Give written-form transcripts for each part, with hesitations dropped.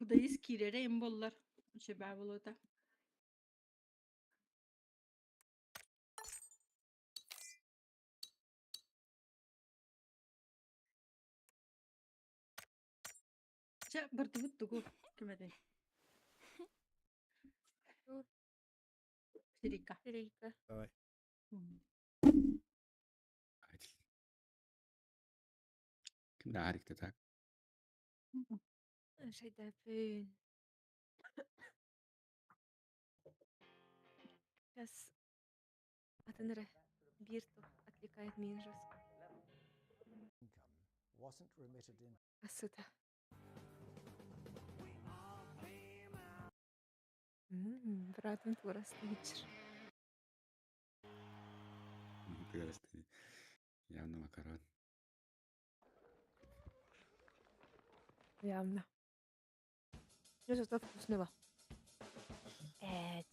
Кудаис киирэрэ им буоллар, үчүгэй буолуо этэ. Чэ, бардыбыт тугу ким этэй? Сирика. Сирийка. Давай. Ким да аарикта так. Шайдапын. Сейчас атын эрэ биир тыл отвлекает миигин жестко. Асыта. Братым туорастыы вечер. Туорастыы. Явно макарон. Явно. Но зато вкусного. Эт.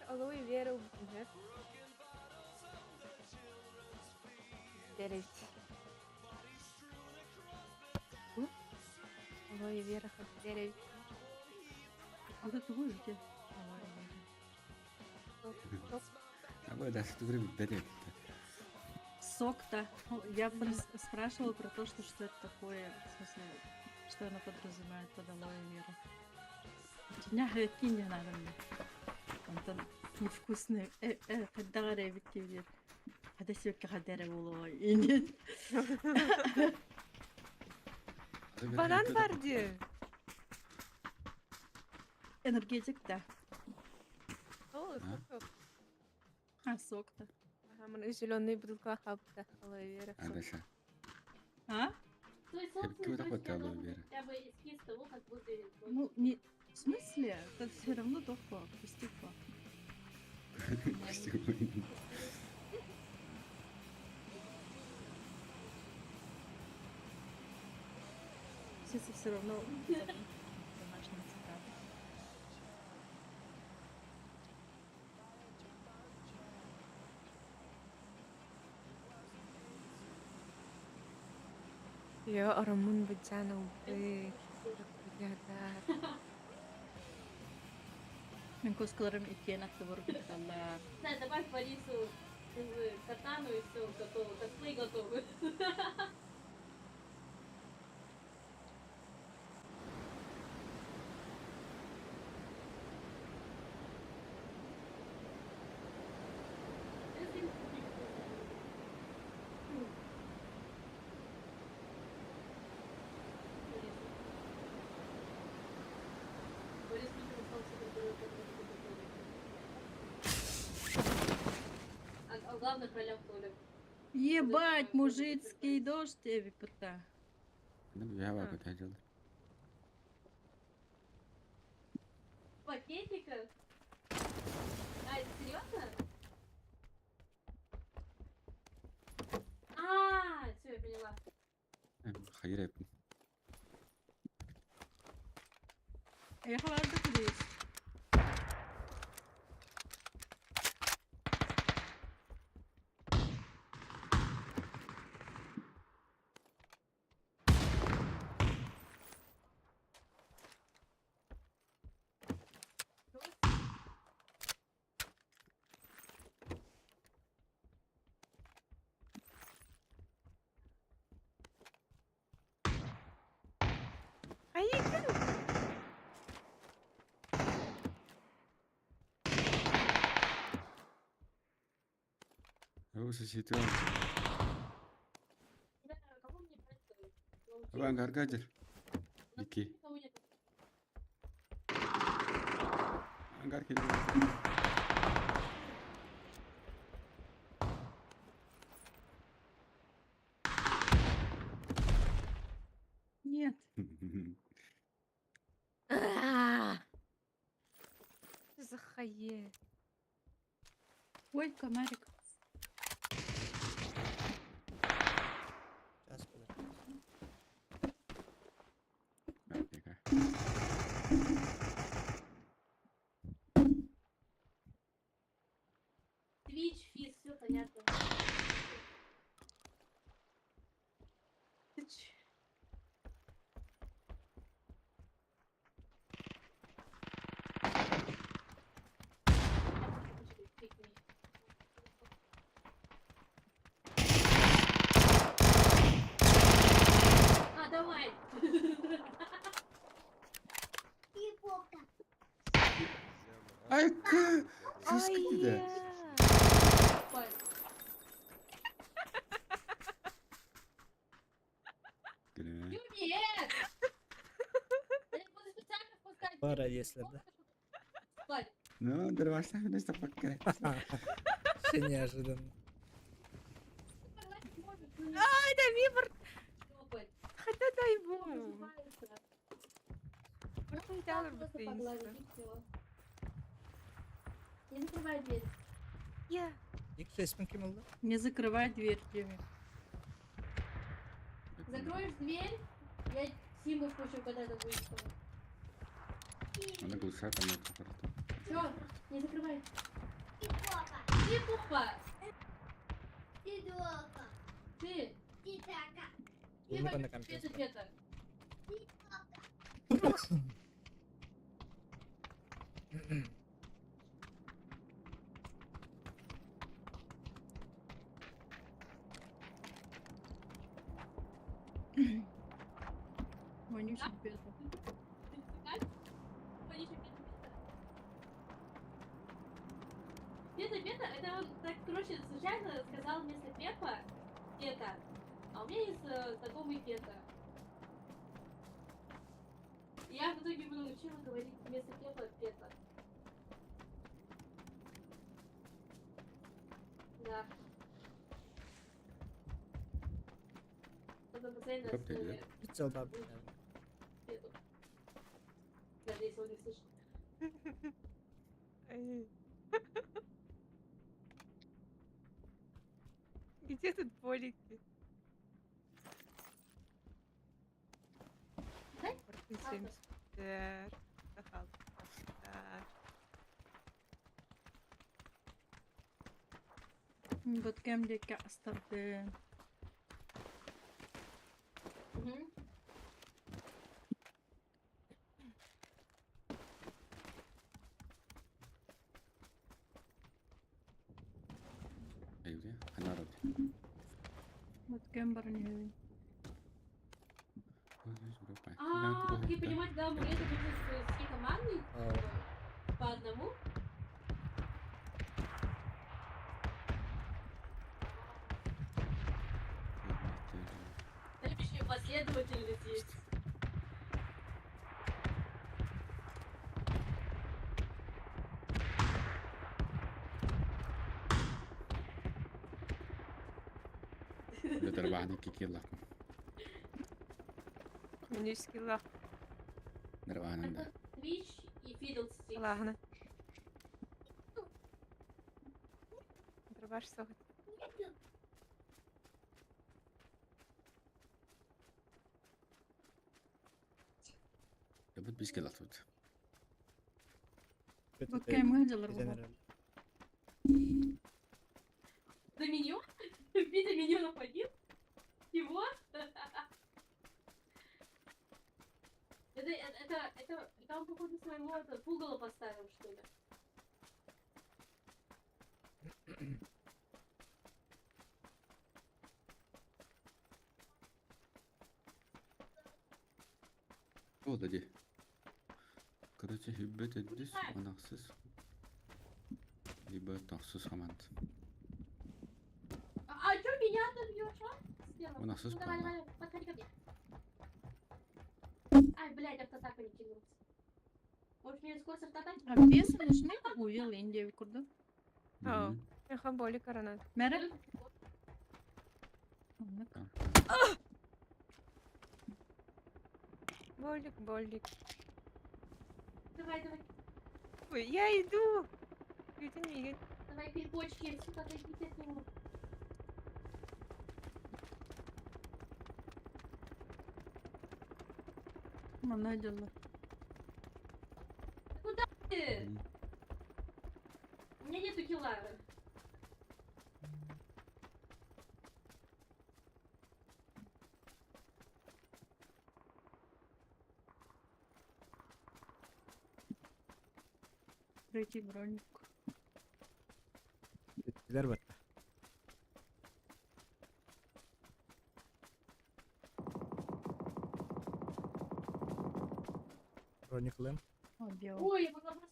Алоэ вера убытыгар. Дэрит. Алоэ вера дэрит. Это тугу ждет? Абы да, тугу билбэт Сок-то. Я просто спрашивала про то, что, что это такое, в смысле, что она подразумевает под алоэ вера. Не надо мне. Онтон невкусный хайдаҕар эбит диир. Хада сүөккэ хада эрэ буолуо инин. Банан бар дии. Энергетик да. О, сок. А, сок-то. Ага, маны зеленый бутылка хаалбыта. Алоэ вера. Адаша. А? То есть, собственно, Какой то есть такой я алоэ должен вера? хотя бы эскиз того, как выглядит. Ну, не... В смысле? Это все равно дохло. Пустяко. Все все равно домашний цитат. Я ороммун быдьаан ылбыт. Кыргыдар. Мин куоскаларым иккиэн аттыбар кутталлар. Да, добавь Борису катану и все, готово. Косплей готовы. Борис Путин остался А в главных ролях Толя. Ебать, мужицкий дождь, эбиппта. Я бар дьыл. В пакетиках? А, это серьезно? А, все, я поняла. Хайыр эппин. Я хаварда кудейс. Айыкын! Оо ситио. Да, кого мне брать-то? Абан гаргажыр. Ики. Никого нет. Ангар кэлэр. Нет. Что за хае? Ой, комарик. Сейчас, подожди. Аптека. Твич, физ, все понятно. Сыскы да. Спать. Күлүмэ. Привет! Я буду специально впускать. Пара если да. Спать. Ну, дырвашта хүнэс таппакка. Вообще неожиданно. Ты погладить можешь, но не А, это вибр! шлёпать. Хотя дай бог. Называется. Просто Так взяла просто бы погладить, и всё. Не закрывай дверь. Я. X6 ким oldu? Не закрывай дверь, Тимми. Закроешь дверь, я Тиму впущу, когда это будет. Она глушает, она просто. Чё? Не закрывай. Ты попа! Ты Ты! Ты Улыбка на папа, компе. Пета, пета. Вонючий бета. Ты цыган? Вонючий пета, пета. Пета, пета, это он так, короче, случайно сказал вместо Пепа Пета. А у меня есть знакомый Пета. И я в итоге его научила говорить вместо Пепа Пета. Да. Потом постоянно Как ты, основе Прицел баб. Пету. Даже если он не слышит. Ай. Где тут болики? Да? Ортын семсер. Сахал. Боткем диэки астарды. Мгм. Айуде, она рот. Боткем барневин. А, ты понимаешь, да, амулеты нужно с всей командой типа, по одному? Там еще и последовательность есть. Дырваны кикилла. Минюскила. Дырваны да. Твич и Fiddlesticks. Ладно. Дробаш сохот. Ябыт бискел атут. Боткем ыдылар буга. За миньон? Витя миньонов один? Чего? Это он, походу, своего это, пугало поставил, что ли? О, дади. Короче, хиббет эддис, анахсыз. Либо тахсыз хамант. А чё меня там бьешь, а? Стерва. У нас Ну, давай, исправно. давай, подходи ко мне. Ай, блядь, автотака не кинулся. Может, мне скорость автотаки? А без нужны увел Индия курду. Ау. Меха боли коронат. Мере? Оннук. Болик, болик. Давай, давай, Ой, я иду. Ютин мигин. давай, грибочки, сука, отойдите от него. Манна дьалла. Куда ты? У меня нету килла. Третий броник. Билер бар. Броник лэм. Объел. Ой, я могла просто...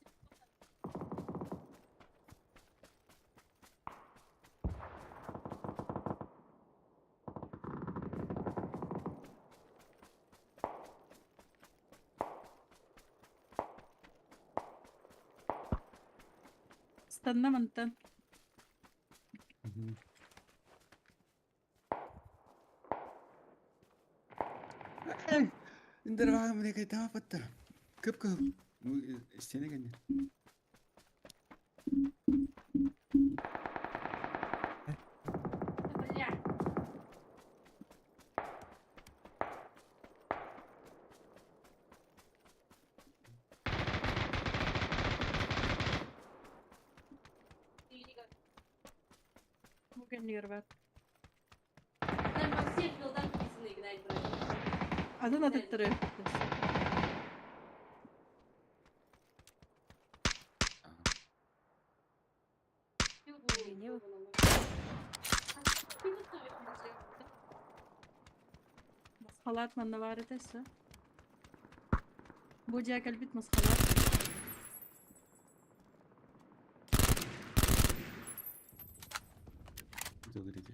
Ыстанна мантан. Индерваҕа млекайтаапаттар. Кып-кыһыл. Стена кэннэ. Бля. Бу кэннигэр баар. Там во всех билдах написано игнать вроде. Атын атыттары. Гнев. Масхалаат манна баар этэ өссө. Бу дьиэ кэлбит масхалаат. Говорите.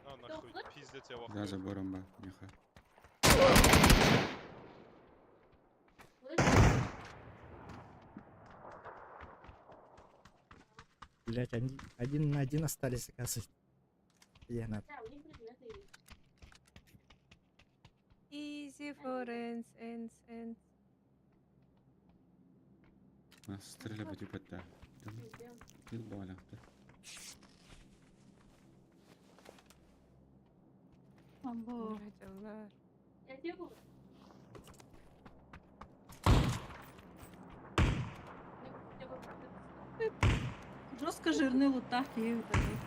На нахуй, пиздец, я в За ахуе. забором ба, нихуя. Блять, они один на один остались, оказывается. Я надо. Да, у них предметы есть. Easy for ends, ends, ends. Нас стреля типа да. Амбо. Блядь, Аллах. Я тебе говорю. Жестко жирный лутах киһи ыытабыт.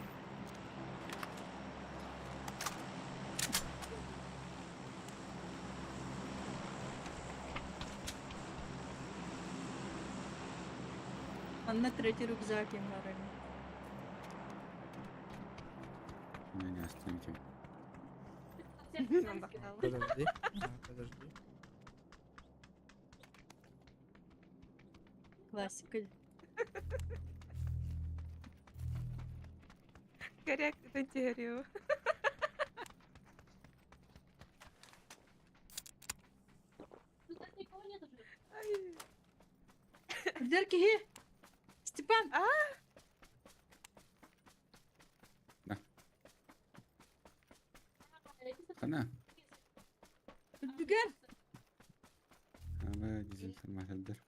Манна третий рюкзак им баран. Не, не остановите. Подожди. А, подожди. Классика. Коряк, это дерево. Тут так никого нет уже. Ай. Үрдэр киһи! Степан! Хана. Үрдүгэр! Аба дезинформатордар.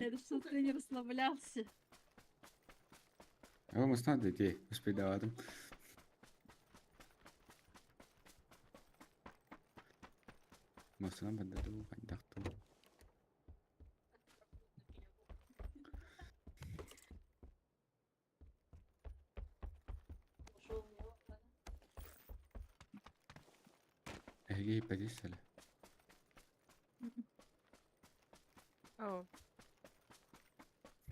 Это что ты не расслаблялся? Аба мастан дии, успейдаватым. Мастан бадату, хандакту. Ушел у него. Эһиги иппэтис сэлэ. О,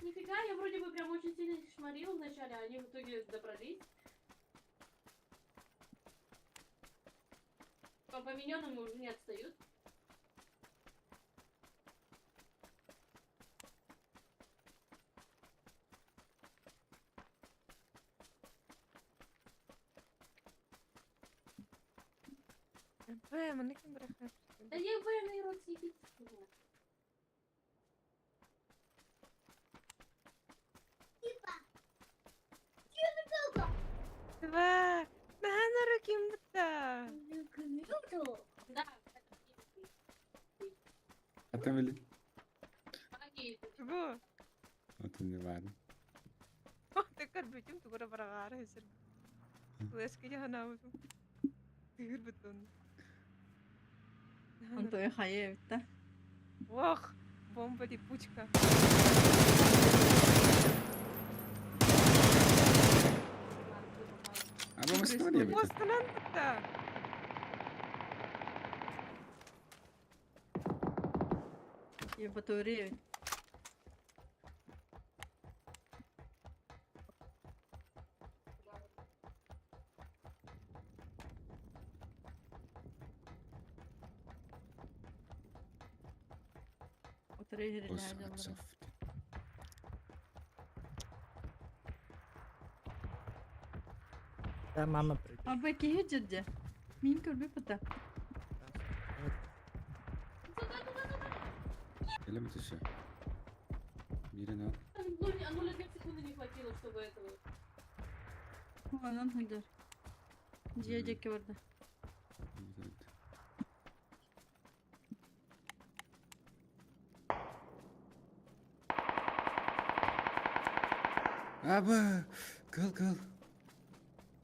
Нифига, я вроде бы прям очень сильно их шмарила вначале, а они в итоге добрались. По миньонам уже не отстают. Б, маннык ким бырахар. Да я военный рот съебись. Два. Наһаа ким бутта. Да, Атын били. магии. Бу. Атын не баар. Тэкэр бүтүм тугура барагаары хесер. Флешка жаһанаабытым. Тыгыр бутун. Онтон хайа эбит да. Ох, бомба липучка. Аба мастан диэбит. Муостанан бутта. Евпатория эбит. Трейдерилэһэ Ос дьоллоро. Отцов. Да, мама придет. Аба киһи дьирдьэ. Мин көрбүп ыта. Сюда, туда, туда. Элем это все. Мирина. 0,2 секунды не хватило, чтобы этого. Онон сылдьар. Дьиэ диэки барда. Аба! Кыл кыл.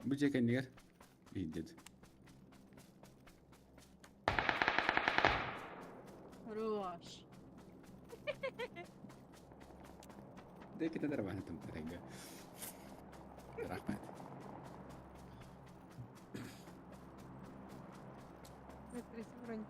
Бу дьиэ кэннигэр. Иһдет. Хорош. Дэ ките дарбаны тымтарайга. Рахмат. Закрыть бронь.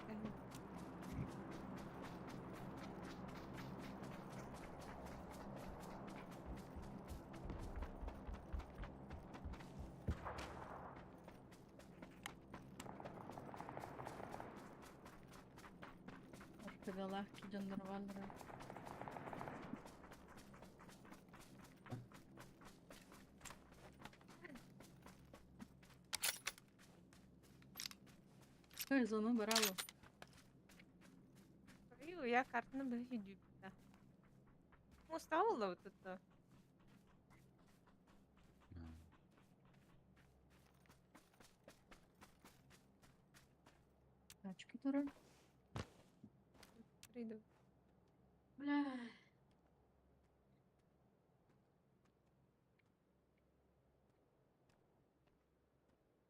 РПГлаах дьоннор бааллара. Эй, зону баралы. Я картаны быһы дүүбүтэ. Мустаулла вот это. Тачки турар. Приду. Бля.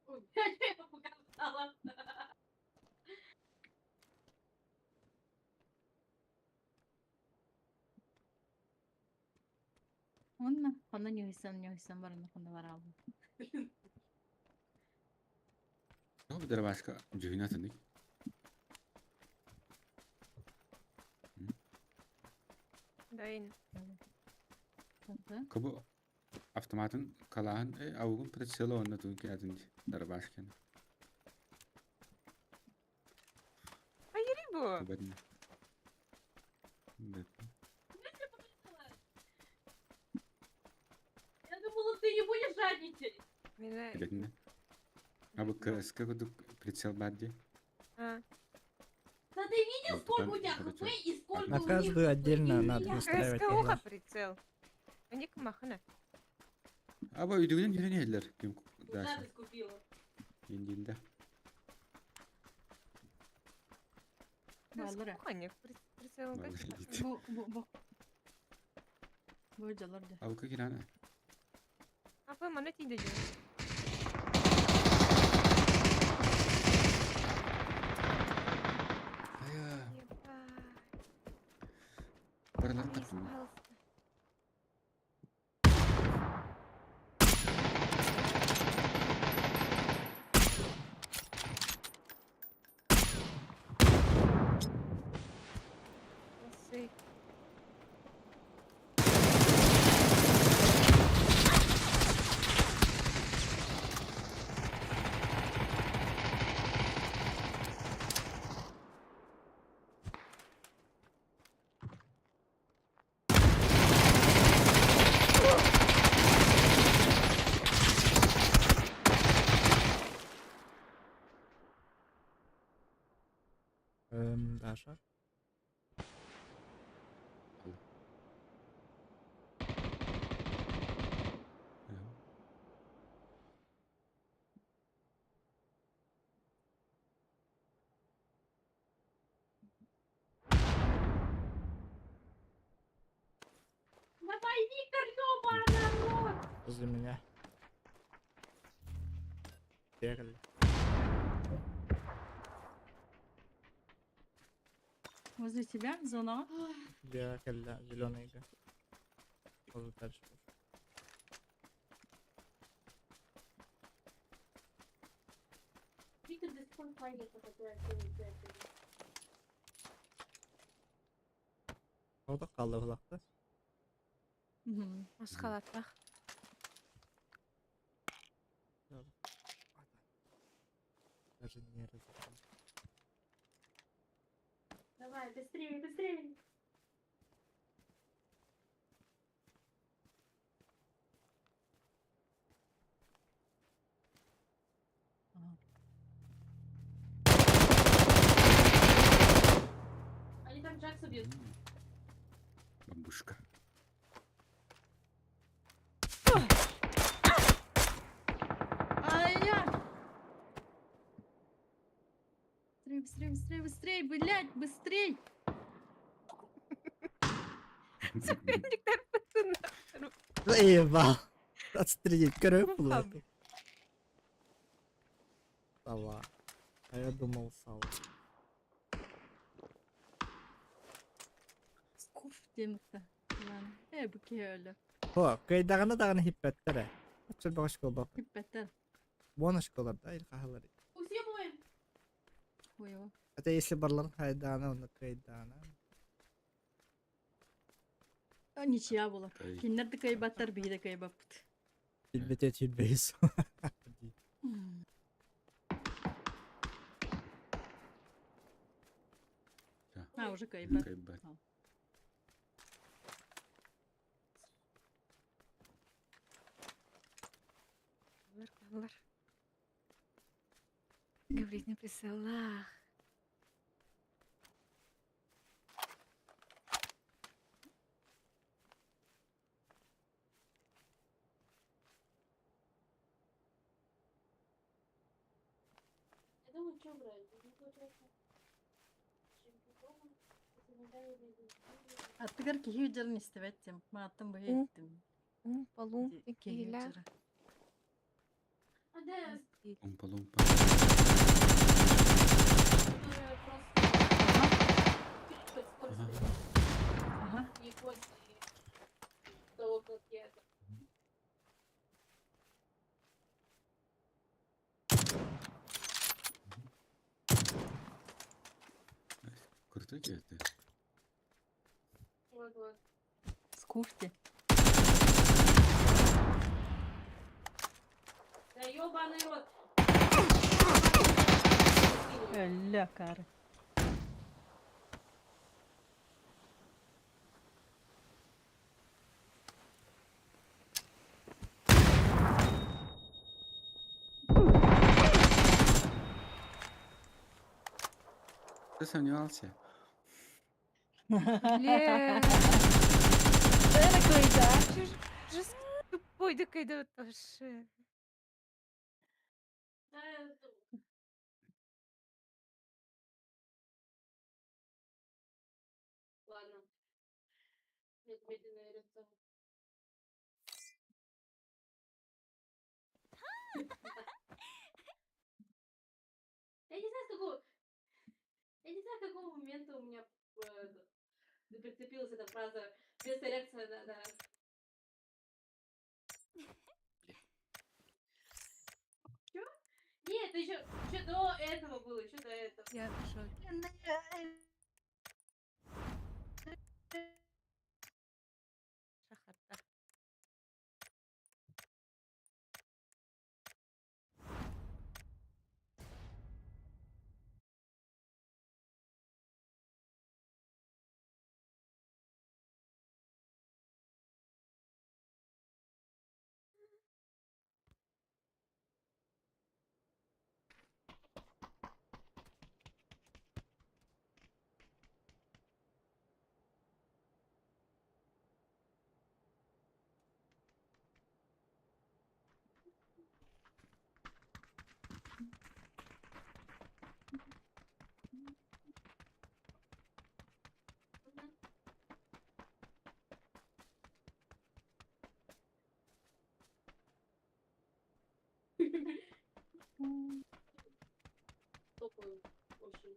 Ой, я показала. Онна, онна ньуһуйсан баран хонно баралы. Тоҕо дарбашка дьүһүнэ атынык. Дайын. Онта. Кыбы автоматын калаһын аугун прицела онна тун киатын дарбашкан. Айри бу. Кыбатын. Да. Я думала, ты не будешь жадничать. Меня... Билетинде. Абы КСК кудук прицел бадди. А. Да ты видел, Вот, сколько там, у тебя короче, хп и сколько На у них каждую хп, и отдельно у надо меня. настраивать. КСК уха тогда. прицел. Они махана. Аба үйдүгүнэн жүрен еллер. Ким Куда Даша. ты скупила? Индилде. Бааллара. Кухня прицел. Бу бу бу. Бу дьалар дьэ. Абы кирана. А вы мана тиде. Ая. Баралар тапсын. Даша. Давай, Виктор, ёба, народ! Возле меня. Бегали. Возле тебя зона. Бегали, да, зеленый г. Возле дальше. пошел. Виктор до сих пор файнит, пока ты отсюда. O da kaldı kulakta. Мгм. Масхалаттах. Даже не разобрал. Давай, быстрее, быстрее. Быстрее, быстрее, быстрее, быстрее, блядь, быстрей! Соперниктер пытыннар. Заебал. Отстрелить Ну, крыпло. хам. Сова. А я думал сова. Скуф диэмэтэ. Ладно. Ээ, бу киһи өлө. Хо, кыйдаҕына даҕаны хиппэттэр ээ. Оччо бөҕө школа. Хиппэттэр. Уон школар да или хаһалар. Усебуем. Хуево. Хотя если барларын хайдаана, онно кыйдаана. А, ничья буолар. Ай. Кинилэр да кыайбаттар, биһи да кыайбаппыт. Билбэтэ түлбэйс. А, уже кыайбат. Кыайбат. Лар, лар. Говорить на присылах. Я думаю, что брать? Ну, получается, чемпион, это медаль или- Аттыгар киһи үдьэрин истибэттим. Мааттан быһа Ум. иттим. Ум, полум, Киһи киһилээх. үдьэрэ. А, да, Умпа-лумпа. которая просто под скоростью Ага. не после того, как я это. Крутой киһи. Вот, вот. Скуфти. Да ёбаный рот. Өлө кары. Ты сомневался? Бля. Эра кыйда. Чё ж- ж тупой да кайда вообще. Да, это- Ладно. Нет, медленная реакция. Я не знаю, с какого... Я не знаю, с какого момента у меня прицепилась эта фраза «Без реакция на...» Чё? Нет, еще до этого было, еще до этого. Я в шоке. Шахарта. Топаю очень.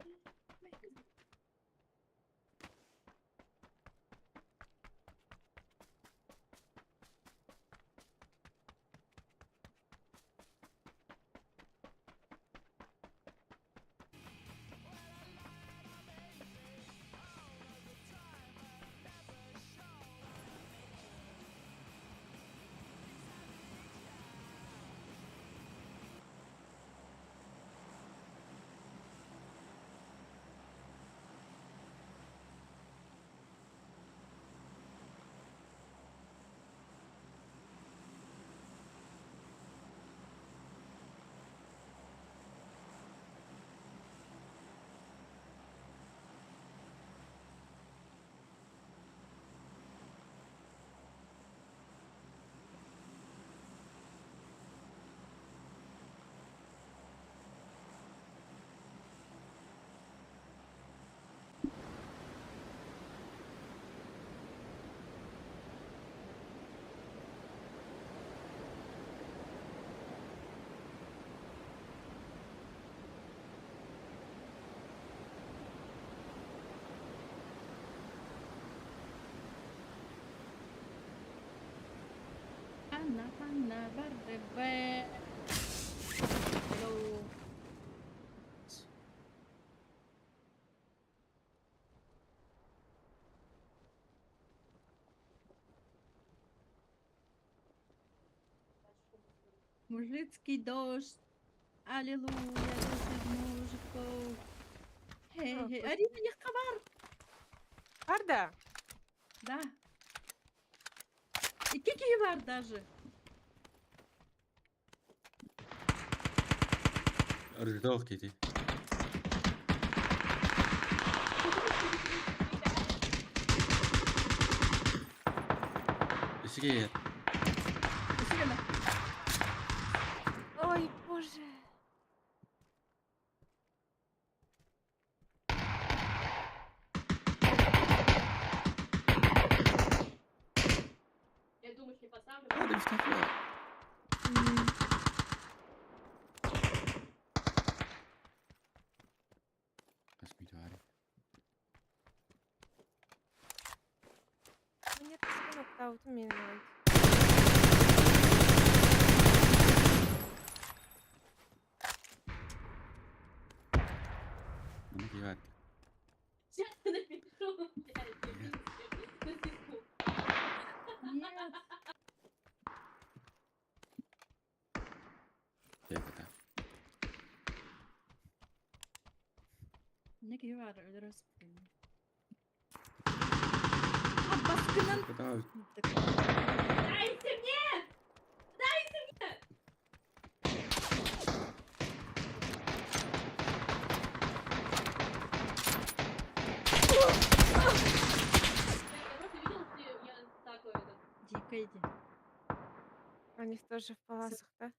Ханна, ханна барды Hello. Мужицкий дождь. Аллилуйя, дождь мужиков. Хей, О, хей. господи. Арина, не хабар. Арда! Да. И кики бар даже. Рыждох кити. Исигер. Сирена. Ой, боже. Я думаю, не поставлю. Hadi bir takla. Asmi var. Мне это мен. Bunu giyer. Сейчас я напишу, блядь, на фейсбук. Нет. Yakata. Не кивар, өлөрөс. Абаскынан. Yakata. Дайте мне! Дайте мне! Я просто видела, что я такой этот. Дико иди. Они тоже в паласах, да?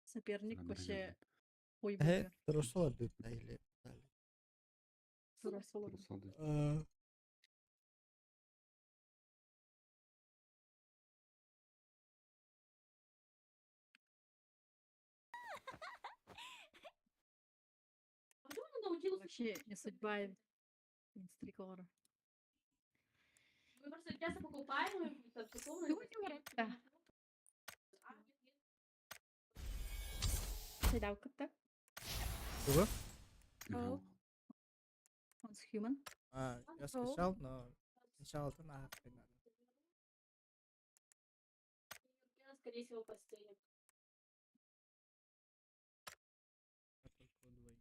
Соперник вообще хуй Э, бугер. Трусола битна или дали. Трусола. Почему она научилась? Вообще не судьба инстрикора. Мы просто часто покупаем и там такого. Да. Седалката. Чего? Ау. Once human. А, я Ау. скачал, но сначала это нахрен надо. Скорее всего, постелим. Я только удвоить.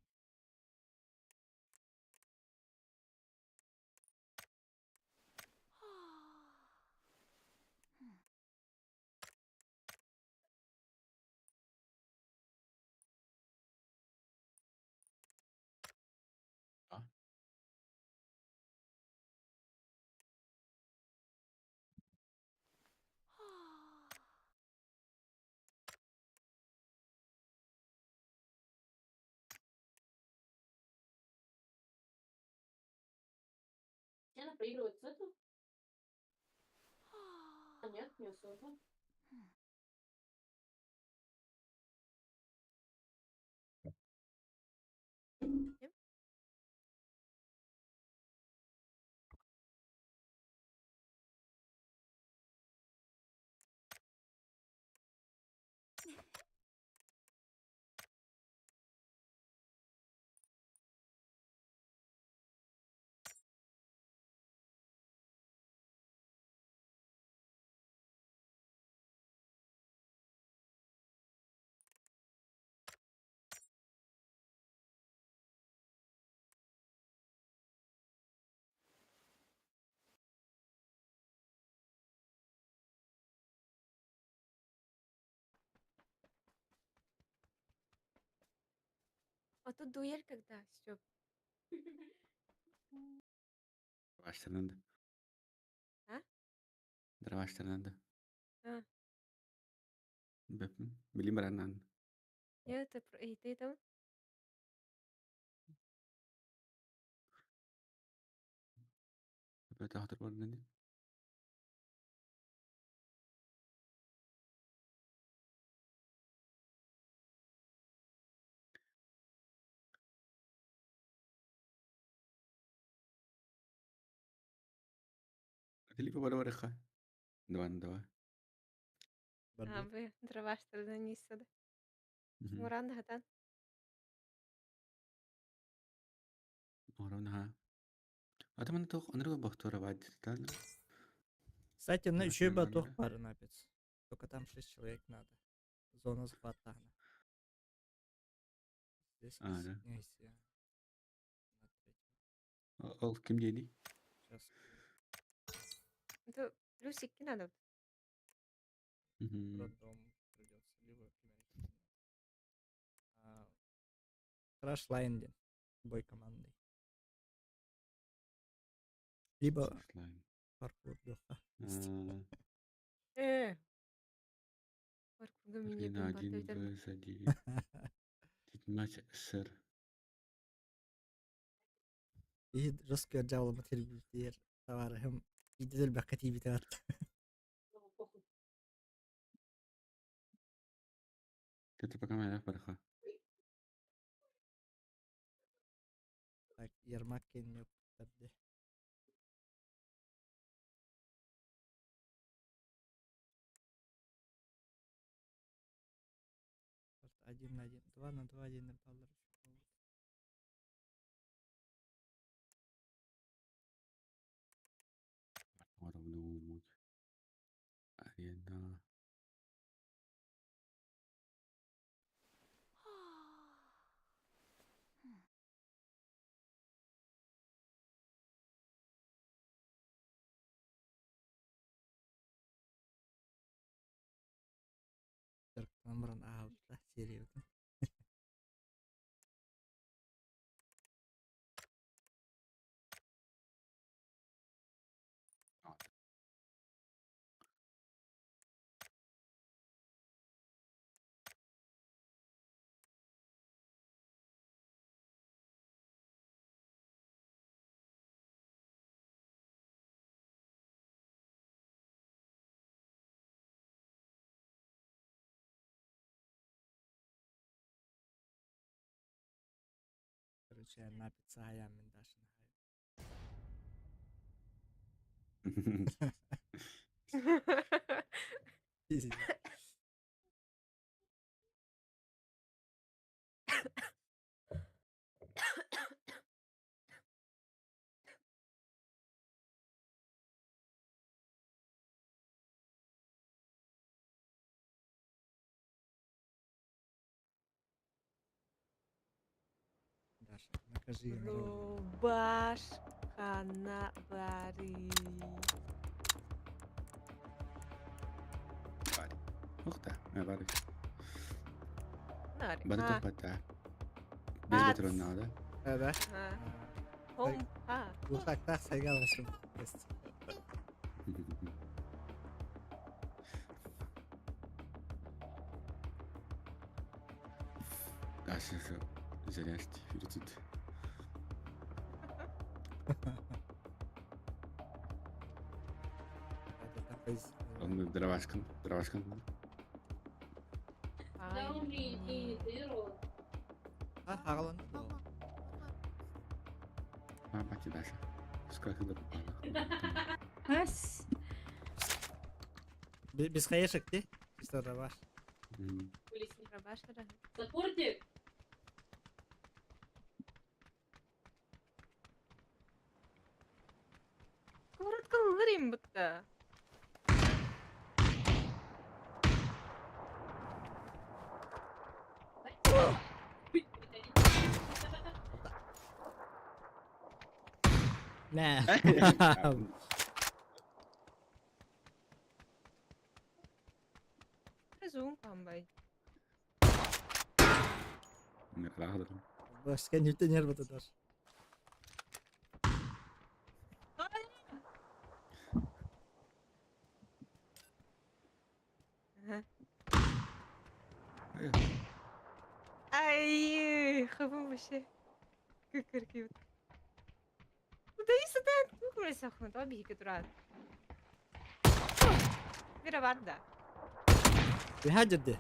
Она проигрывает сету? А нет, не особо. А тут дуэль когда, Стёп? Başlandı. А? Başlandı. А. Беппин. Билим баранан. Я это... И ты там? Бет ахтар барнан. Филиппа бара барыха. Дван два. Бардыбыт. Бу дроваштарынан ниссада. Муран хатан. Орон ха. Атаман туох онорго бохтуора бааддытан. Кстати, на Мгм, еще бы нормально. туох баар напец. Только там 6 человек надо. Зона захвата. Здесь А, да. присоединяйся. На третью. Ол ким диэний? Сейчас. Это плюсики надо. Роддом придется, либо кем Краш Лайнден. Бой командный. Либо паркур духа. Паркурга меня Арена один бомбардует. в сзади. Матч сэр. И жесткий дьявол материал товарищем. Идел бакати битат. Ну, похуй. Это пока моя парха. Так, Ермак не подде. Один на один, два на два, один на баллар. Арена. Номерын аҕалбыта сериябытын. Короче, напиться аямин дашын. Даша, накажи народ. Рубашка на бары. Бari. Ухта. Бari. Нари. Бары А, топпата. Без Бац. патрон надо. Да, да. а. Хом, а. Глухак сайгалашым. Даша же заряжьте фюрцит. Он дровашкан, дровашкан. Да умри, ты, ты рот. А, хагалан. А, бати Даша. Сколько туда попала? Ас! Без хаешек ты? Чисто дроваш. Вылезни. Рубашка. Саппортик! Сковородка лырим будто. Нэ. Зум камбай. Башка не нервы ты даже. Ай, хабым вообще. Кыкырки. Куда и сюда? Кукурыса хун, то бихи туран. Вироват да. Бихаджирди.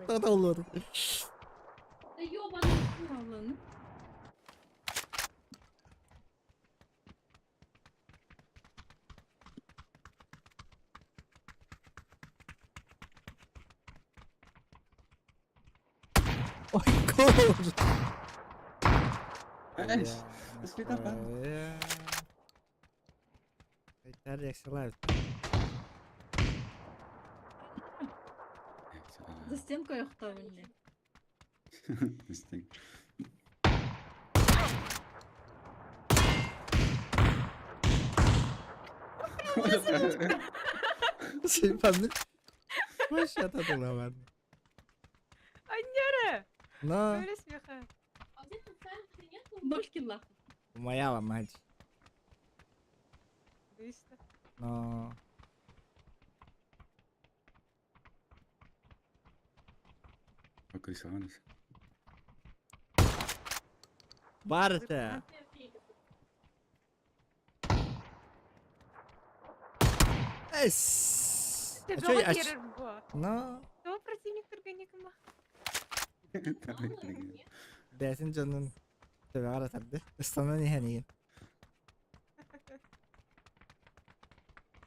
Тоҕо Да ёбаный Павловна. Ой, кожа! За стенку ойохтообун Истиҥ. Сыйпаннык. Вообще татылабан. Аннера! Но Доля смеха. А где тут станции нету? Ноль килла. моя мать. Быстро. Но Окрисованность. Барта. Эс. Ты А чё дома я- а керер бо. Но То противник органикма. бәтин дьонун төбөҕөр атарды. Ыстанан иһэн иһин.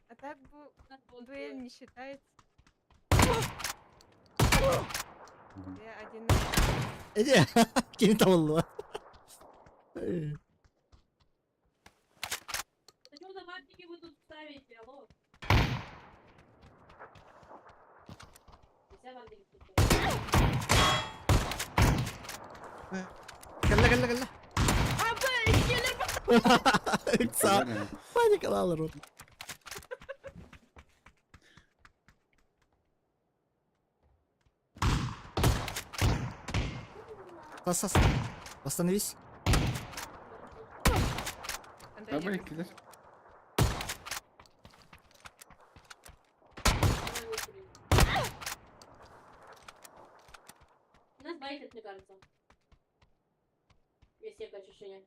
А так бу дуэль не считается. Я один. Эдэ кини табыллыа. Да что за ватники вы тут ставите, алло? Нельзя ватники тут ставить. Кэллэ кэллэ кэллэ. Ыкса. Паникалаалар вот. Бас, бас. Остановись. Давай, кидай. Давай очередь. Нас байтят, мне кажется. Есть некое ощущение.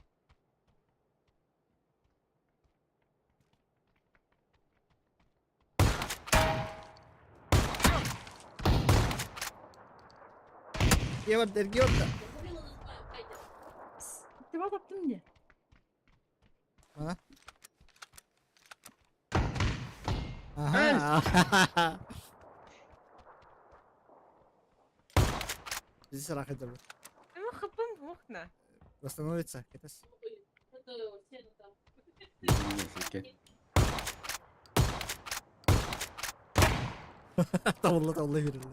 Георг, Георг. Я говорила, нас байтят. Ты таптың не? А? Ага. Здесь рак это Ну хапым бухна. восстановится. Это Это все там. Табылла табылла берилди.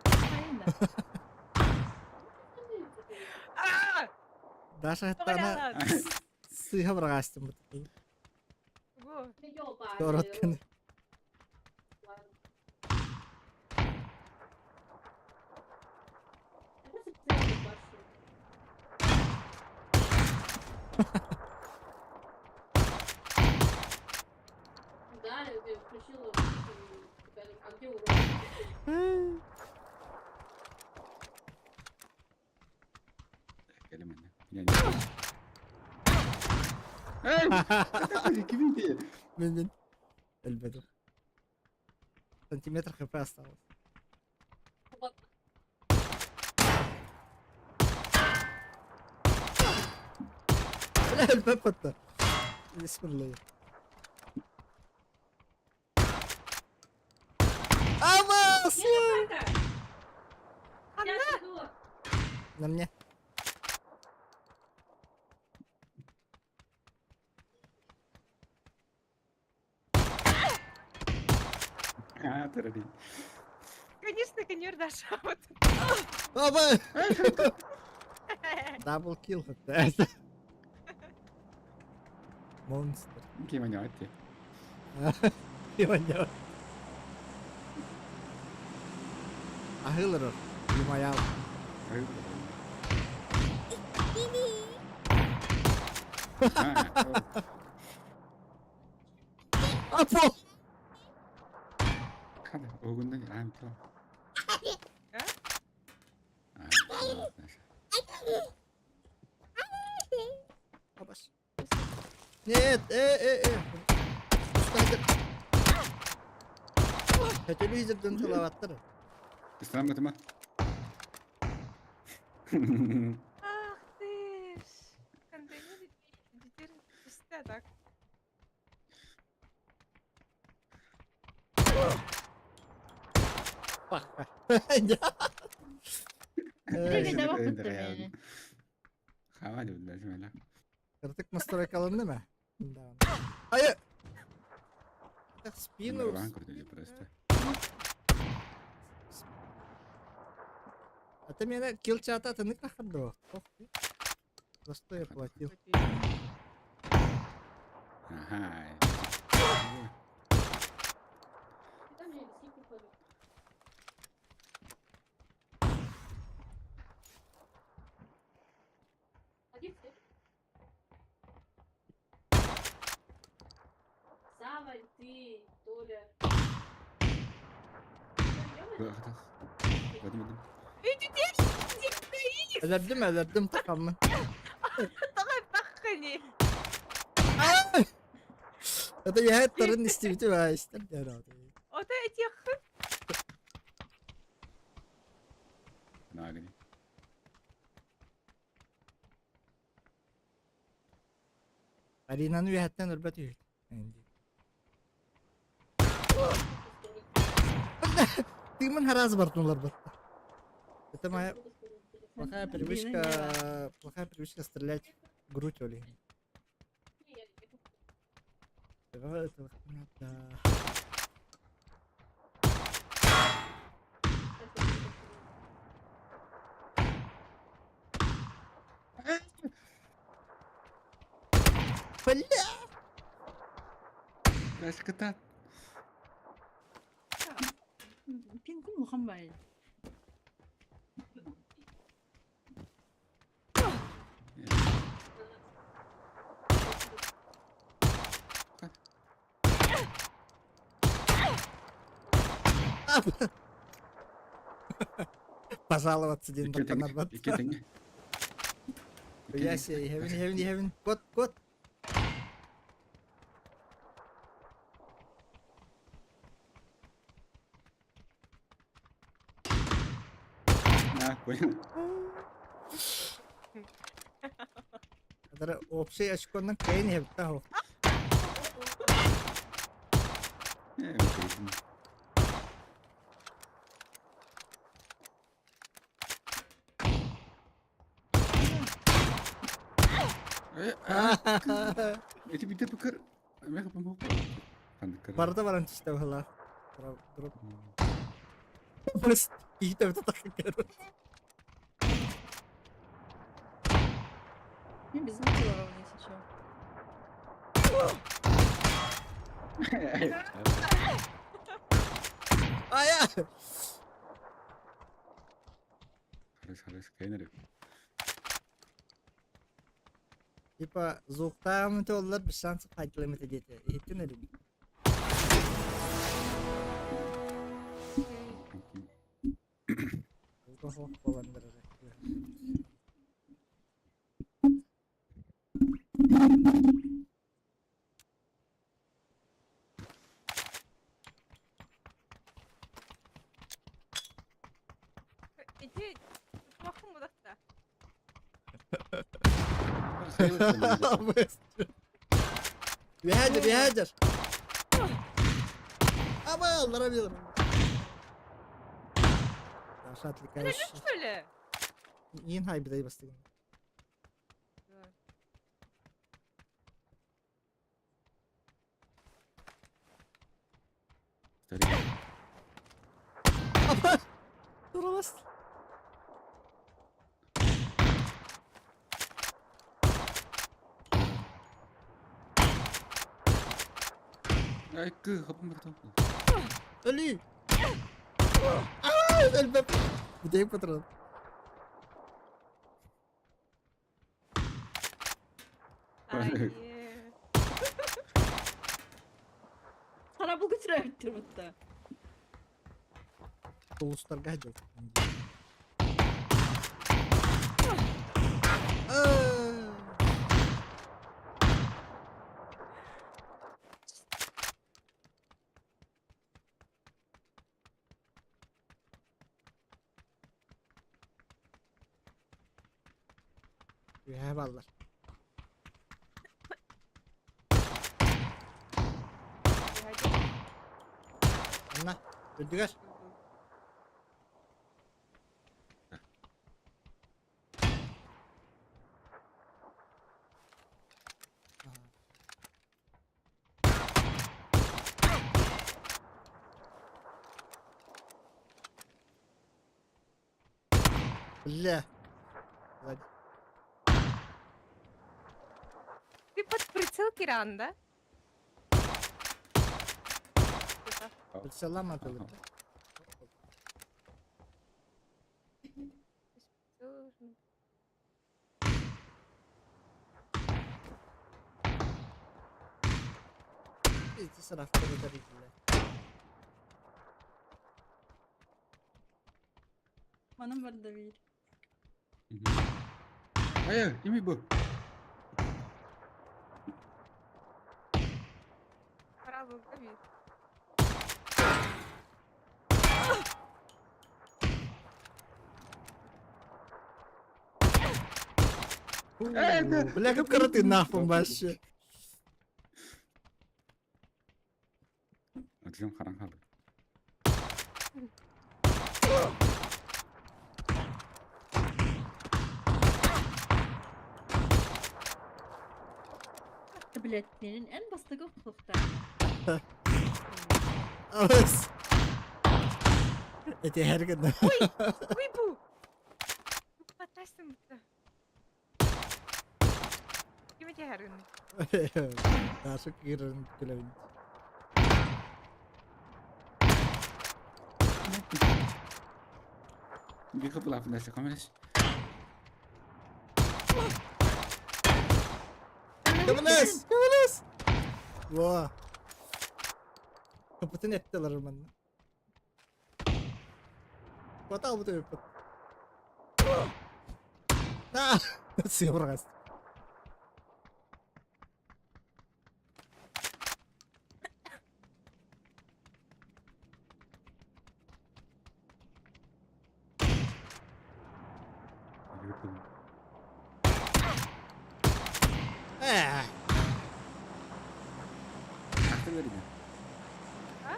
Правильно. А! Даша хаттана сыха бырагастым. Го. Доротканы. Да, я включила, а где урок? Мен мен. Элбедим. Сантиметр хп осталось. Бля, элбеп атта. Бисмилла. Амас! На мне. А, терри. Конечно, конер Даша. Вот. Аба! Дабл килл хатта. Монстр. Киманёте. Иванёв. Ахылырыр. Юмаял. Апо! Хада, огундан аамто. А? Абаш. Нет, э, э, э. Телевизордан тылаваттар. Ислам гытыма. Ах ты ж. Контейнер теперь пусто так. Хава деп да. Кырдык настройкаланды ма? Айы! Так, спину. Просто. А ты меня килл чата ты не кахадо. За что я платил? Ага. Там я висит, походу. А где все? Сава, ты, Толя. Өлөрдүм, өлөрдүм такаммын. Пахали. Это я тарын истибити ба истер дәрі. Вот этих. Нагни. Аринаны үһәттен өлбөт үһүт. Тымын хараз бартнулар бар. Это моя плохая привычка стрелять в грудь Оли. Это да. Бля! Кашката. Пингу мухаммай. Пожаловаться день нарбат. Я себе, хевин, хевин, хевин. Кот, кот. А, понял. Это общий очко на кейн хевта хо. Эти бите букыр. Мен помог. Барда баран түстә бала. Дроп. Просто итеп тотак. Не без звука ровно сейчас. Ая! Хорош, хорош, кайнер. Типа зуктагым олар bir шанс кайтылымы дети. Еттин эле. Иди, плохо мудакта. Бihadер, бihadер. Аба, аллара. Даша отвлекаешь. Что ли? Ин хай бидай бастыгын. Аба! Туралас. Ай, кы, хапым бартау. Али! Аа, элбеп. Бидай патрон. Ай, Сара бұл көтірәбіттір бұтта. Улустарга жок. Үөһэ бааллар. Анна, үрдүгэр. Бля. Сзади. Ты под прицел Киран, да? Прицеллама тылы. Манан барда биир. Айа, кими бу? Браво, биир. Бля, как каратынаахпын вообще. Атыгым харан хаалла. Блять, менин эн бастакы охтуохтаах. Алыс. Эти гына. Ой, бу! Батасым. Ким этиһэрин? Даша киирэн күлэбин. Bir kapı lafı derse kamerası. Көмөлөс! Көмөлөс! Во. Капытын эттилэр манна. Батал бу төбөппүт. А! Сыабыргас. Ээ. Kartı verin. А?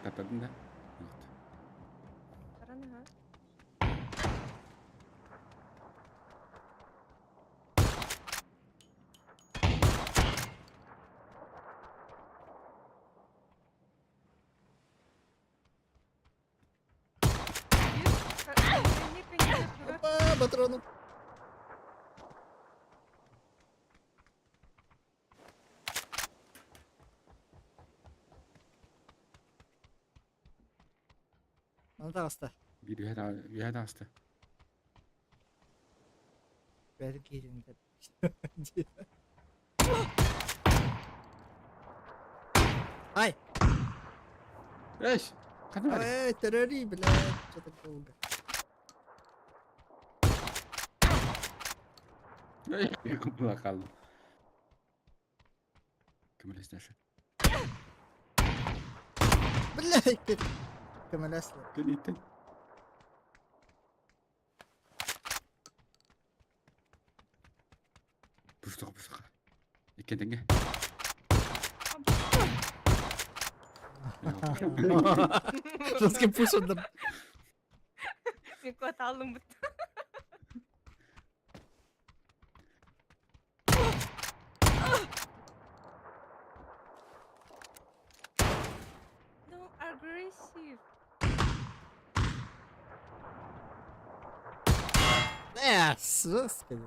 Katladın da. Evet. Баран аха. Опа, патрону. Аны таҕыста. Bir ühe de hasta. Бэйэтин киһитин Ай! Эш! Kadın var. Эй, террори, блядь, что так долго? Bir kapı kaldım. Kamerası derse. Блядь, көмөлөс. Кэлиттэн. Пустуqa пустуqa. Икки тэҥҥэ. Жесткий пуш оннор. Мен куоталлым бут. No aggressive. Э, жесткий.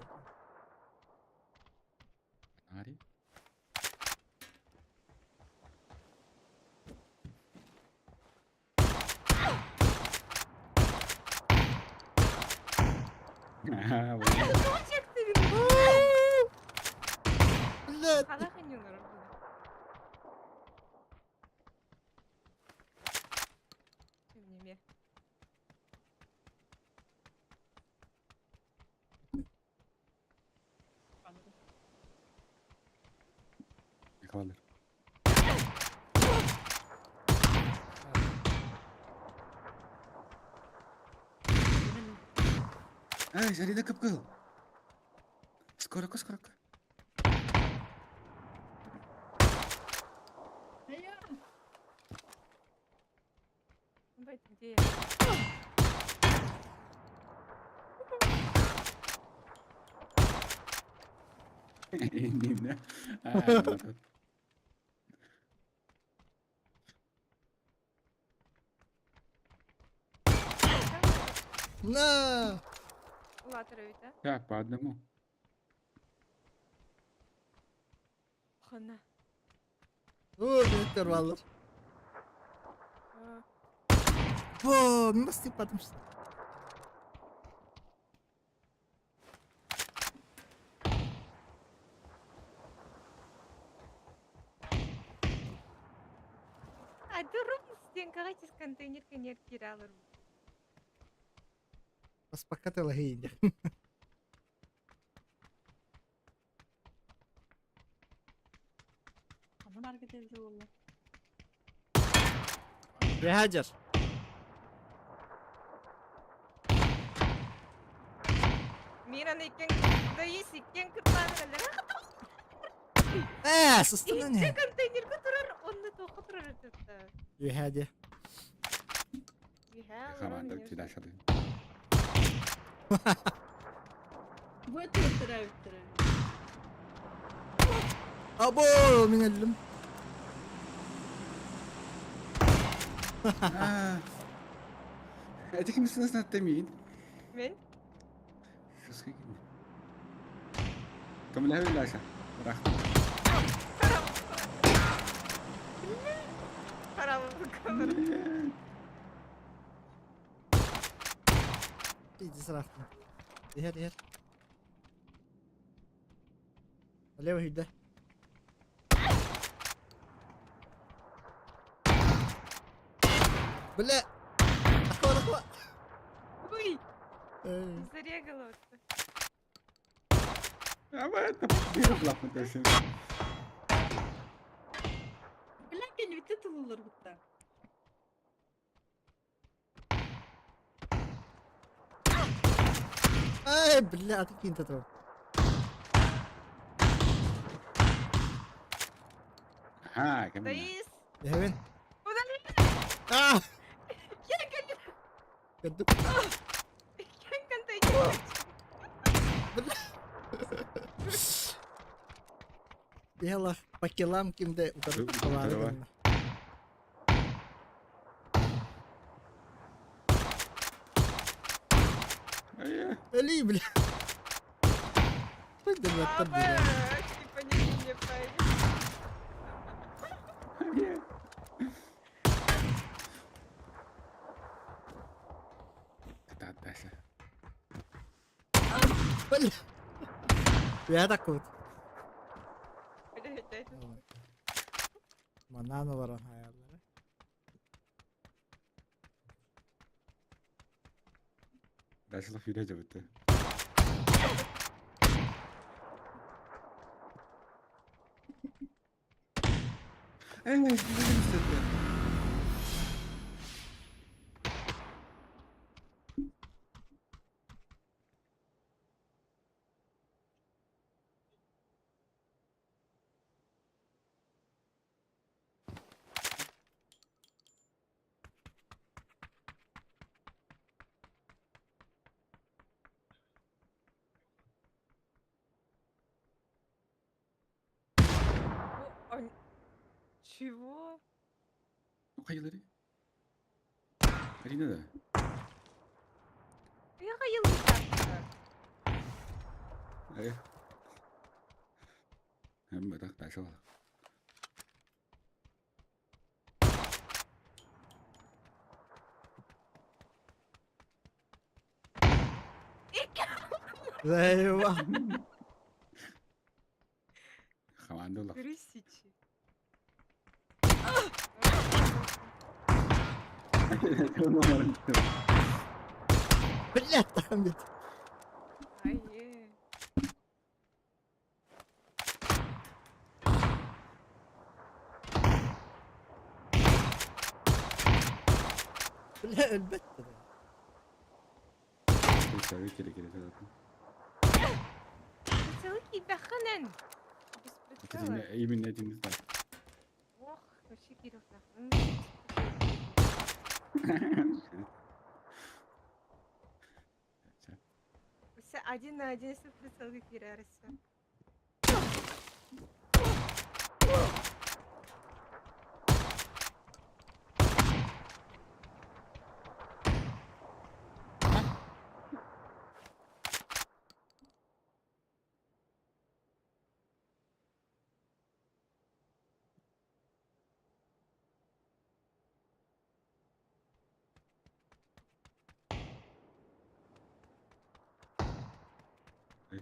Ари. Блядь. Халах анньылар. Неме. Yakaladılar. Эй, Зарина кып-кыл. Скорокка, скорокка. Бать, где я? Иннинэ. Аа, На! Улаатар эбит, а? Так, по одному. Хана. Оо, биэттэр бааллар. Во, мас типпатым. А дурум стенкаҕа чис контейнер кэнниэр киирэ олорбут. Баспакка тылаһый Ханна барга эбитэ буолла? Бэһэдьэр. Мин аны иккиэн Даис иккиэн кырбаан эрэллэр. Ээ, сыстынан Икки иһэ. контейнерга турар, онно туохха турар этэ. Үһээ диэ. Үһээ олорон Хамаанда эмиэ. кидашады. Бу өттүгэр эбиттэрэ. Або, мин өллүм. Эти кимсин снатты миин? Мен? Көмөлөһө Даша. Рахмат. Харабы Иди сырахтым. Иһэр, иһэр. Лево үйдэ. Бля! Ахва, ахва! Ой, Э, зарегала. Бля, Бля, кэлбитэ тылыларбытта. Ай, бля, ты кинь турар. Ха, кем? Таис! Эһэбин. Удали! А! Я кэллим! Көрдүк. Иккиэн контейнер. Бля. Бела, по килам кимде утары Утары талаары гынна. Өлүй, бля. Пойдем, Аба, типа не не пойду. Даша. Бля. Я так вот. Блядь, это Манан олорон хаяллара. Даша фире жабыты. Эй, не істеді. О, он- Чего? Хайылары. Арина да. Я хайылы Э. Эм батах Даша бар. Eyvah. Хамаанда Крысичи. Бля, там бит. Ай-е. Бля, өлбөт. Сәбе керек керек. Прицелы киирбэххинэн. Без прицела. Именно этим да. Ох, вообще киириэхтээх. Өссө один на один если прицелга киирэр өссө.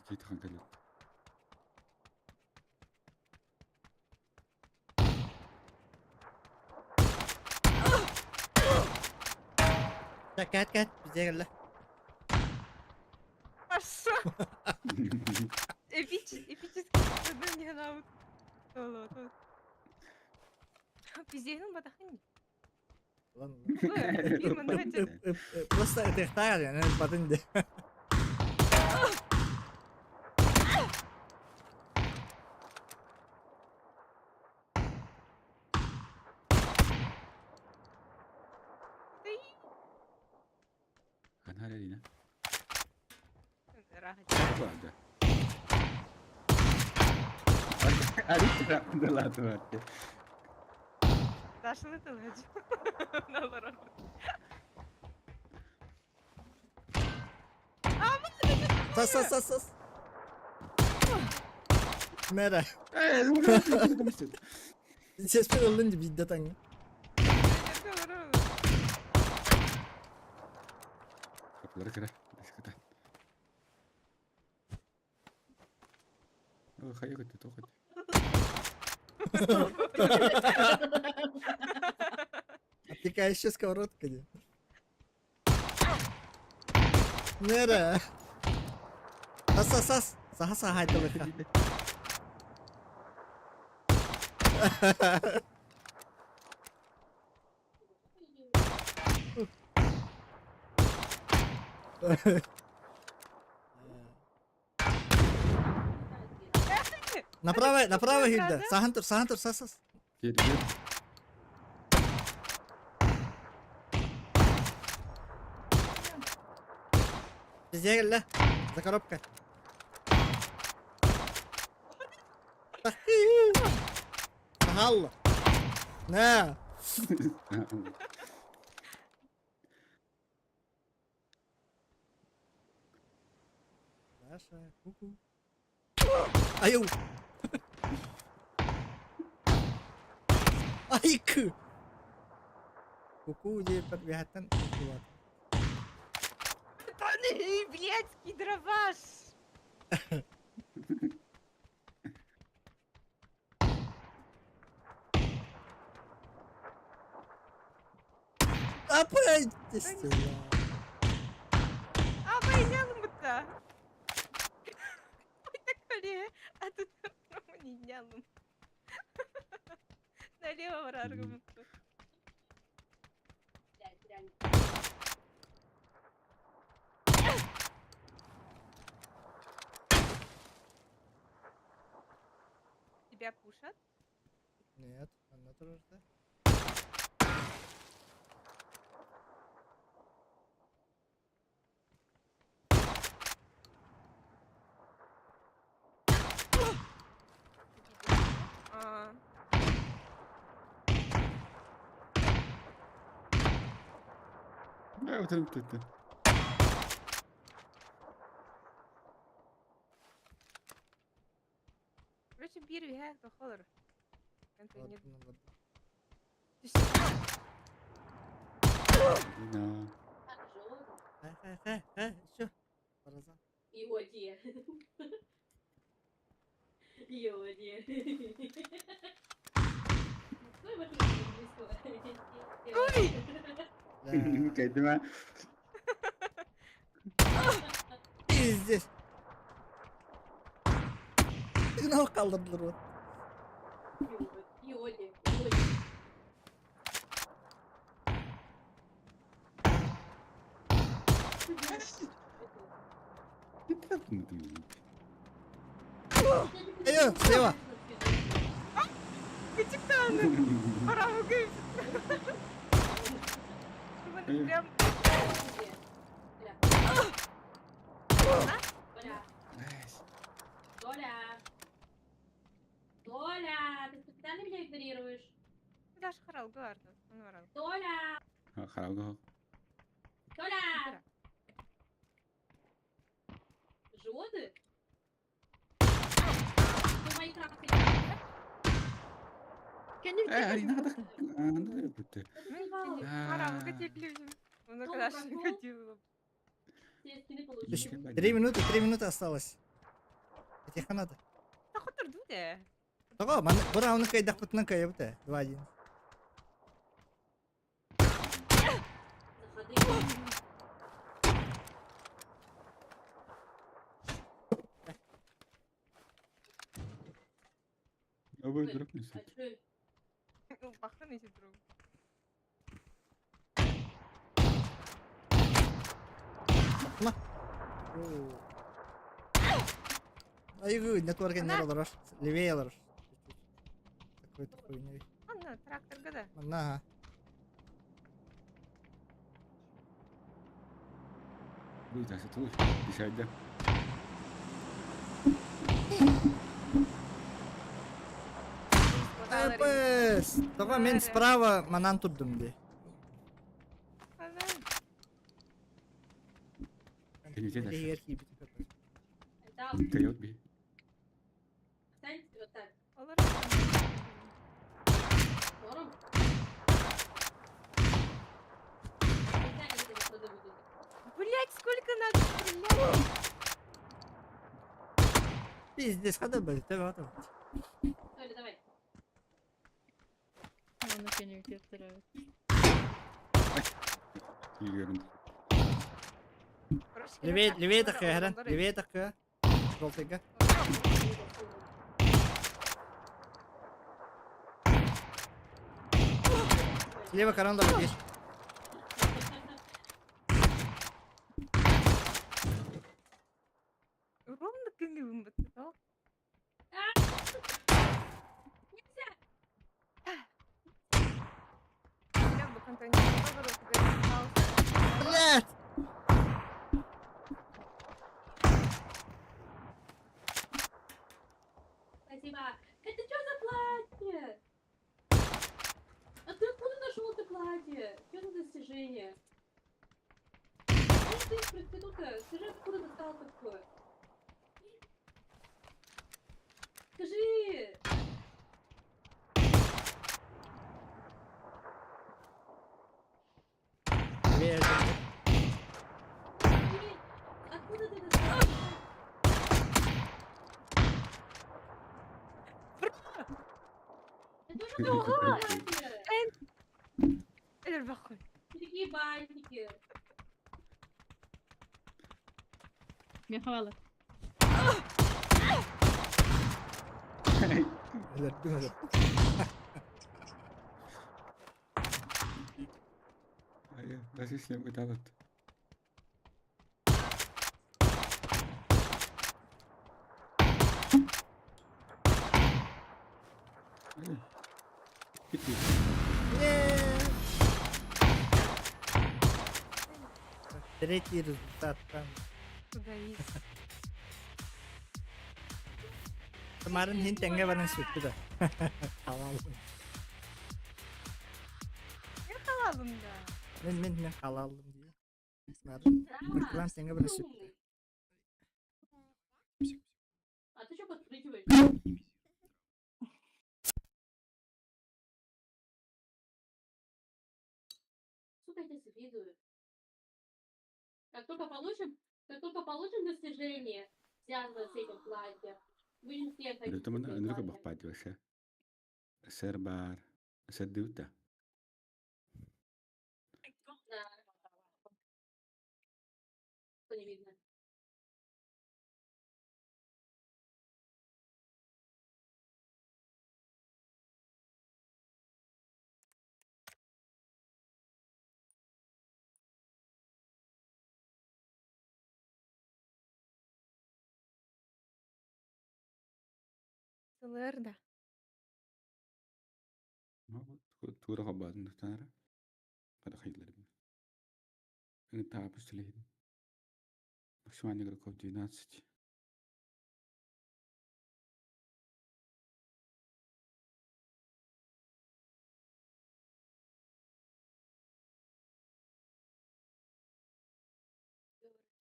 Киит кэлет. Кэт кэт бизе кэллэ. Хорошо. Эпический не наут. Пиздегин батахын. Просто этехтаар yani батын де. Ханар Алина. Рахат. Guarda. Dall'altra parte. Даша тылгач. Наоборот. Сас сас сас сас. Мера. Сеспер ыллын ди бидде таң. Kapıları kıra. Sıkıntı. Хайа көттө, тоқ Обтекающая сковородка де. Мера. Сас сас сас. Саха саха айтылыха. Направо, направо Хильда. Сахан тур, сахан тур, сас сас. Кел, кел. Везде кэллэ. За коробкой. Сахалла. На. Даша, ку-ку. Аю. Айкы. Ку-ку диэппэр үөһэттэн кукулаат. Блядский дробаш! Апай сюда. А байнялым-то! А тут не Налево вараргым. Блядь, реально. Тебя пушат? Нет, она тоже, да? А, Да, вот это. Короче, бир виһэ тохолор. Ладно, ладно. На. Так жестко. Хэ, хэ, хэ, еще. Паразан. Иодия. Иодия. Ой! Да. Кайтыма. Пиздец. Гынау калдырдылар вот. Иодия. Иодия. Эй, слева. Кычыктааны. Хараҕы Прям Блядь. Толя! Толя! Ты специально меня игнорируешь? Даже харал гуарда. Он Толя! Харалга. Толя! Жоды? Ты в Майнкрафт играешь, Э, Арина, надо. да? Хараҕы теплюзим. Он когда ходил. Все скины получил. 3 минуты, 3 минуты осталось. Тихо надо. Тахотор дуде. Того, ман, бура оны кайдах путнан кайыбыта. 2-1. Заходи. Обои друг не А чё? Бахтан эти друг. На. Айгы, нетворк не олорор. Левее олорор. Такой-то хуйней. Анна, трактор года. На. Будет, а что лучше? Десять, Эпес. Того мен справа манан турдум ди. Кенете Да, Тойот би. встань вот так. Норм? Не знаю, как это ходы будут. Блять, сколько надо стрелять? Пиздец, хада блядь, ты вот. Толя, давай. Ладно, конъюнктив второй. Yürüyorum. Левее, левее такая, харан. Левее такая. Желтыйга. Слева корона есть. Ровно кыңгыбын бытты. Нельзя! Я бы контейнер. Блядь! Спасибо. Это что за платье? А ты откуда нашел это платье? Что за достижение? Ну ты проститутка, скажи, откуда достал такое? Скажи! Левее. Скажи, откуда ты достал? Я тоже хочу платье! Элер бахуй. Такие бантики. Михала. Өлөрдүм, өлөрдүм. Hayır, nasıl işlem ödevet. Hayır. Bitti. Нет. Третий результат там. Куда есть? Тамарын хин теңге баран сүттү да. Халал. Я халалым да. Мен халалым дии. Марын Да, Мыркылан теңге баран ты сүттү. умный. А ты что подпрыгиваешь? Сука, я тебе завидую. Как только получим достижение, связанное с этим платьем, будем все ходить Это в мен такие ынырык платья. бахпат вообще. Сэр бар. Сэр дыута. Да. Что не видно. СЛР да. Тура хабатын тутара. Kada хайдылар. Та пустили. Максимальный игроков 12.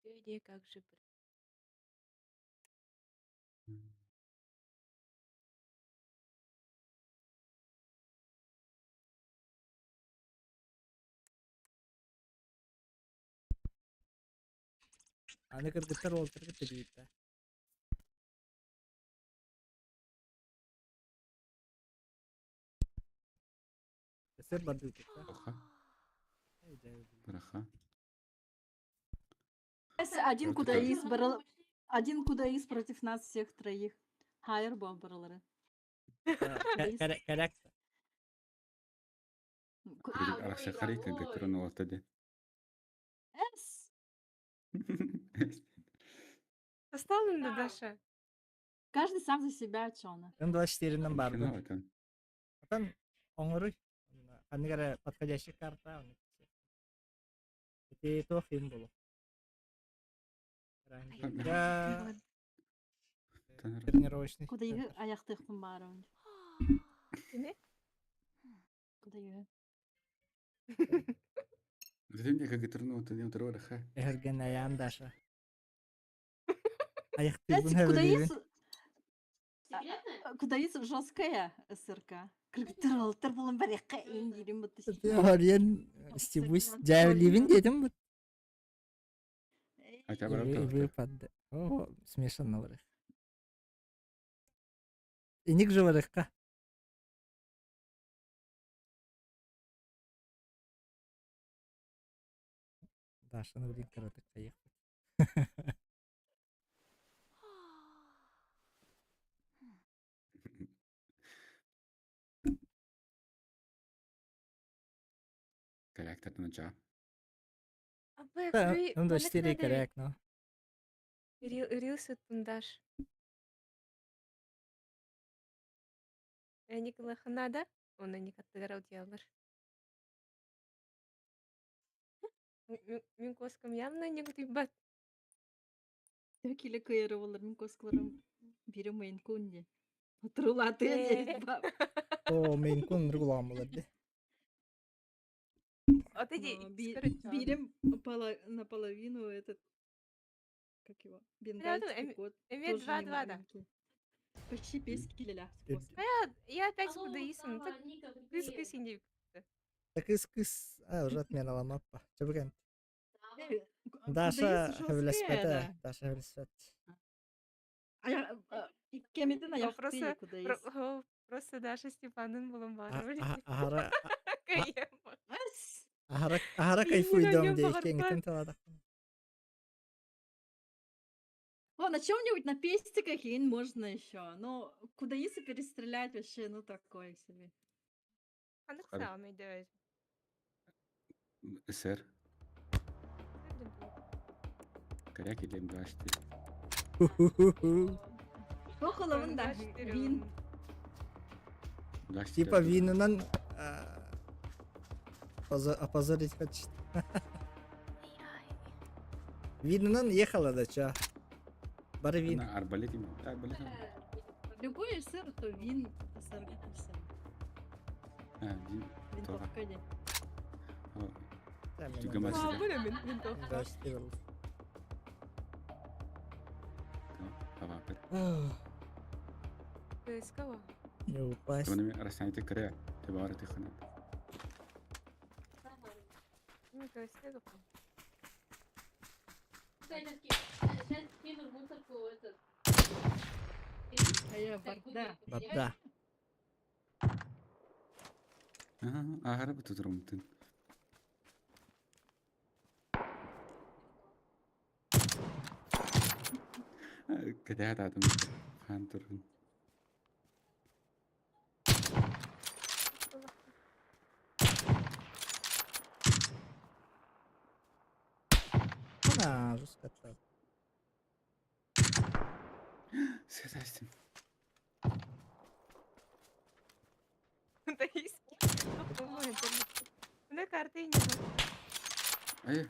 Где, как же. Аны кыргыттар уолаттар кытта биирдэ. Өсөр бардыытыкка. Оха. Браха. Один Вот кудаис барал... Один кудаис против нас всех троих. Хайр бомбарлары. Коррект. А, у него Арахса харик игровой. кыргыттар уолаттар де. С. Составлен да, Да. Даша? Каждый сам за себя, чё она. М24-нан барды. Отан. Отан оҥоруй. Ханнык эрэ подходящий карта. Ити туох им булу. Рангига тренировочный Куда центр. аяқтықпын баруын. Кини? Куда ее? Затем я кыргыттар уолаттар де утары Эһэргэн айаан Даша. Аяқтыыбын Куда хэвэлиибин. Секретная? Кудаис жесткая СРК. Кыргыттар болын барыққа индирим бұтты. Харьян стибус дьээвэлиибин диэтим бут. Хотя бы Выпад. О, смешанно барых. Иник же барыхка. Даша, ну блин, коротко ехать. Характерный ча. А Б, Да, крый, М24 корректно. Рилсы тундаш. Николаханада, он никаттыгар аудиалар. Мин коскам явно не бат. Келе кайыры олар, мен коскаларым бири мейн кунди. Отырулаты О, мейн-кун рыгулаан булар ди. Вот иди, Бирем наполовину этот, как его, бенгальский кот. Эме тоже не 2-2, да. маленький. Почти бес килеля. Я опять с Алло, Кудаисом. Сава, Так Ника, кыс привет. кыс индик. Такыс кыс, а, уже отмена ламаппа. Чабыган. Сава. Даша хэвлэспэтэ. Даша хэвлэспэт. Кемеден аяқты Вопросы кудаис. Просто Даша Степанын булым бар. Ахара ахара ахара кайфуйдом дей кеңитен талада. О, на чем-нибудь на пестиках ин можно еще, но кудаиса перестрелять вообще, ну такое себе. Ханнык Хары. саамай дөөс. СР. Коряк или М24. Кохоловын да, вин. Типа винынан опозорить хочет. Винынан ехала да чё. Бары вин. Арбалет им. Арбалет. Любой сыр, то вин, сыр, и всё. А, вин. Винтовка не. Түгэмэ сире. Авапер. КСК. Не упасть. Оны расстояние кыря. Ты бары ты хана. Ну, КСК. Сейчас кину в мусорку этот. А я барда. Барда. Ага, ахара бу тутурумтын. Кэдэ таатым. Хан турун. Ана, жестко. Сэтастин. Таис. На карте не Эй.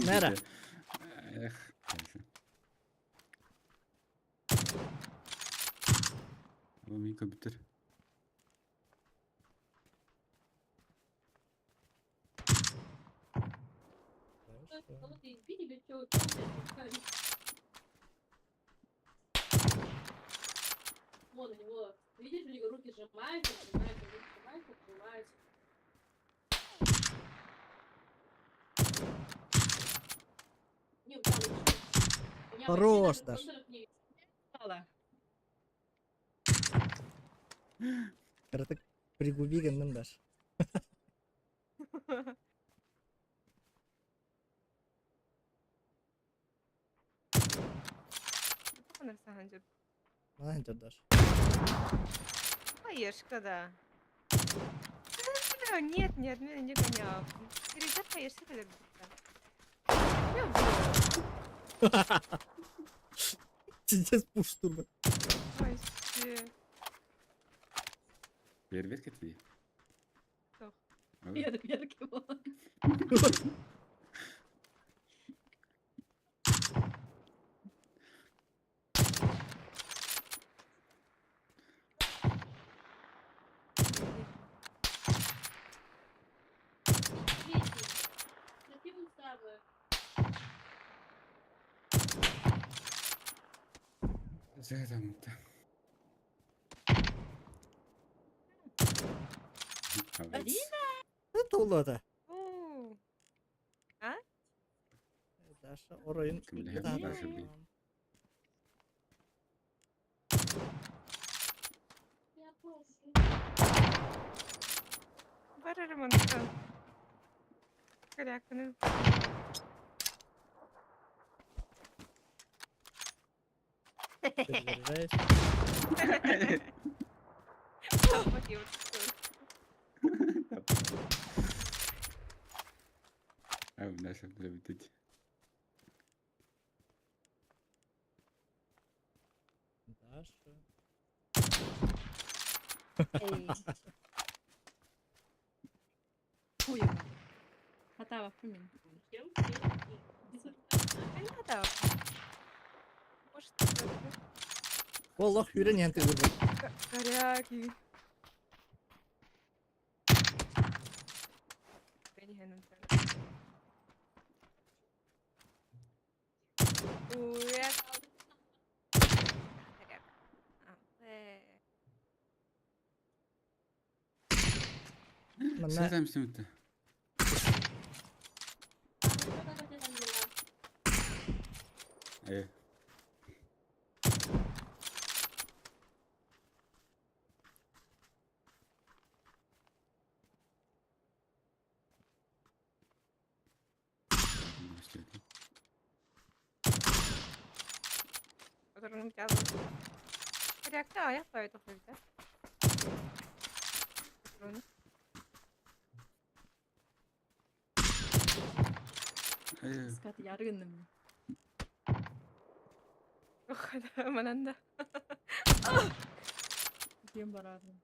Мэра. Эх. Бу мин компьютер. Кого-то избить или что? Вон у него, видишь, у него руки сжимаются, сжимаются, руки сжимаются, сжимаются. Не, у меня вообще- у меня вообще Хорош, даже Даш. контуров не Стала. Кыратык пригуби гынным Даш. Манан Даш. Хаешка, да. Нет, нет, меня не гонял. Перейдет хаешка, когда Я убила. Пиздец пуш турбо. Вообще. Бербет кетти. Тох. Вверх, вверх его. Третий. Каким самое? Зэтам-то. Это улота. У, Даша оройун. Кимлэһэ Даша би. Я прошу. Барарым онтон. Коряканы. Перезаряжаюсь. Вот и вот такой. А, Даша бүтүт. Даша. Эй. Хуево. Хатава, фумин. Чем? Чем? А не надо. Может, это Олох хүрен янты гурбут. коряки. Да не, ну так. Уя. Коряк. А, э. Манна Зэтам симте. А, ну, как у тебя там дела? Э. Которым тягу. Коряк, да, я пойду хоть, да? Патроны. Э. Скат яргынным. Ох, да, мананда. Кем барарым.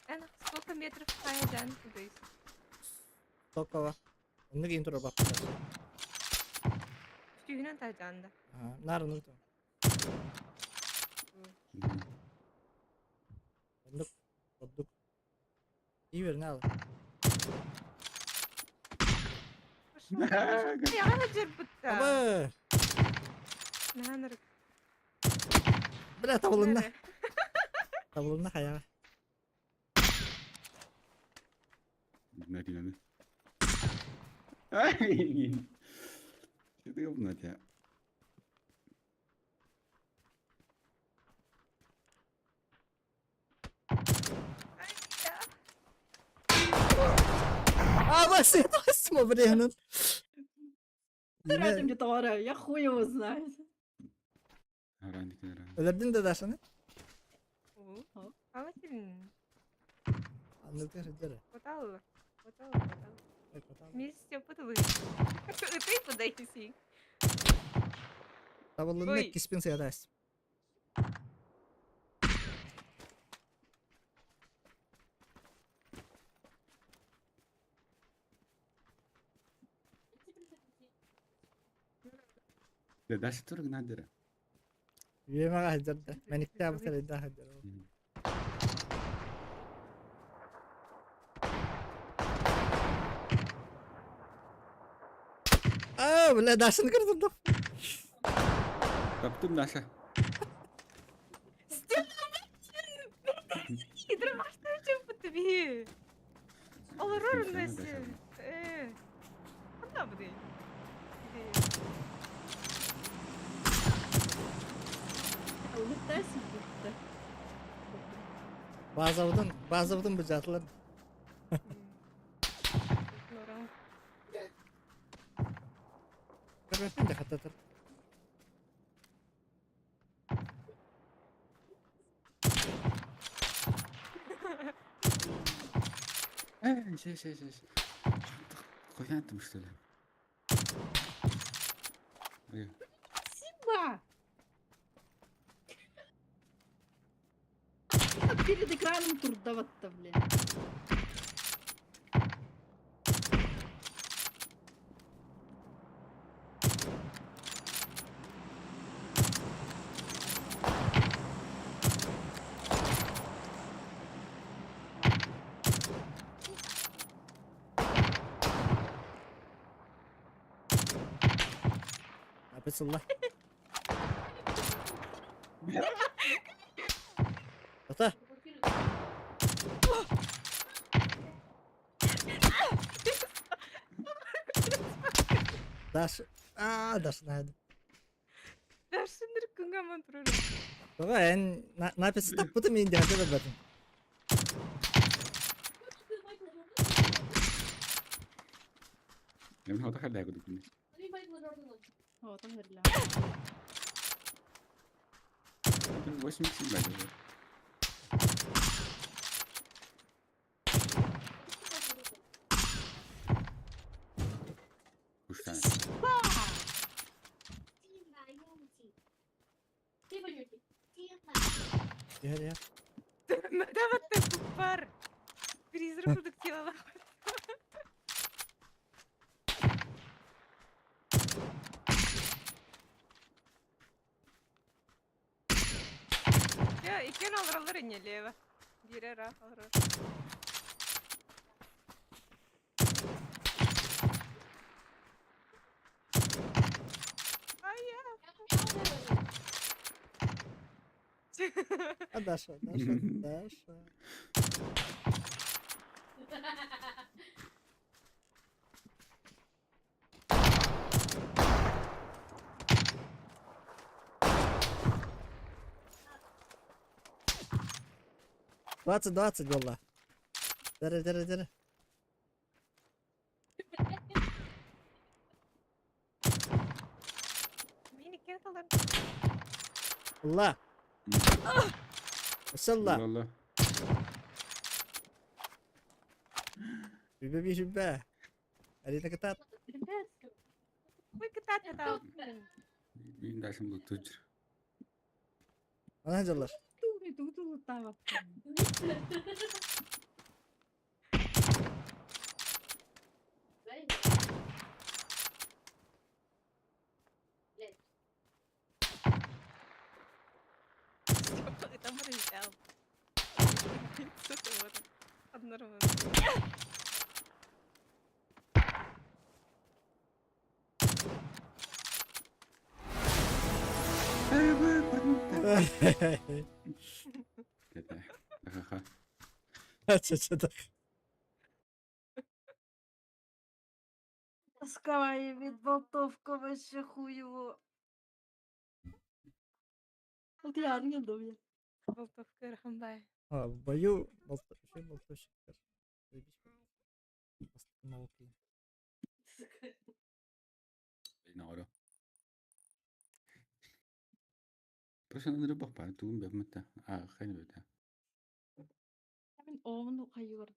Ана, сколько метров хайдан туда? токова. Оннук ин тура баппа. Сүүнэн тажанда. Ага, нар оннук. Оннук. Оннук. Ивер нал. Яна жирбутта. Аба! Нанар. Бля, табылынна. Табылынна хаяга. Наринаны. Ай! Что ты говно тебя? Аба, сытосмо, блин. Ради мне товара, я хуй его знает. Арандик, аран. Өлөрдүн да Дашаны? Ала тин. Аннык жер. Потал. Потал, потал. Мин Степа тылы. Ытый подайси. Табыллынна Ой. иккиспин сыатаас. Даша тур гынадыра. Үөмэҕэ сылдьар да. Мэниктээх сэлэйдээх сылдьар. Аа, бля, Дашаны көрдüm да. Таптым Даша. Кыдырмаштан Олорор нэсэ. Э. Ханна бу Улыбайся будто. Базабытын, базабытын быдьаатылар. Көрбөппүн да хаттатар. Э, се се се. Қоянтым что ли? Ой, Спасибо! Перед экраном трудовато, блин. Опять Allah. Ата. Даша. Аа, Даша наһаа. Даршыныр күнгаман турар. Тоҕо эн напис таппытым иин диһэ бэрбэтим. Мен хота халдай кудук. Вот, он говорит, 87 байда. Куштан. Иһэр иһэр. Дават куппар. Призрак продуктивала. Я икен алыралар инелева. Бире ра алырар. Ай я. А Даша, Даша, Даша. 20-20 буолла. Дere дere дere. Мин икен алыр. Allah. Mashallah. Allah. Үбэ bir үбэ. Арина кытаат. Ребят, Ой, кытат это. Мен Дашам лутуж. Ана дьаллар. туй, тут улутава. Это морозял. Однорван. Деді. Ха-ха. Ча-ча Таская ведь болтовка вообще хуево. Вот я не думаю. Болтовка рахамбай. А, в бою болтовщик, болтовщик. Заебись. Наҕара. Просто надо бахпа, тугун бэммэтэ. А, хайны бэта. Мен оғын хайыр.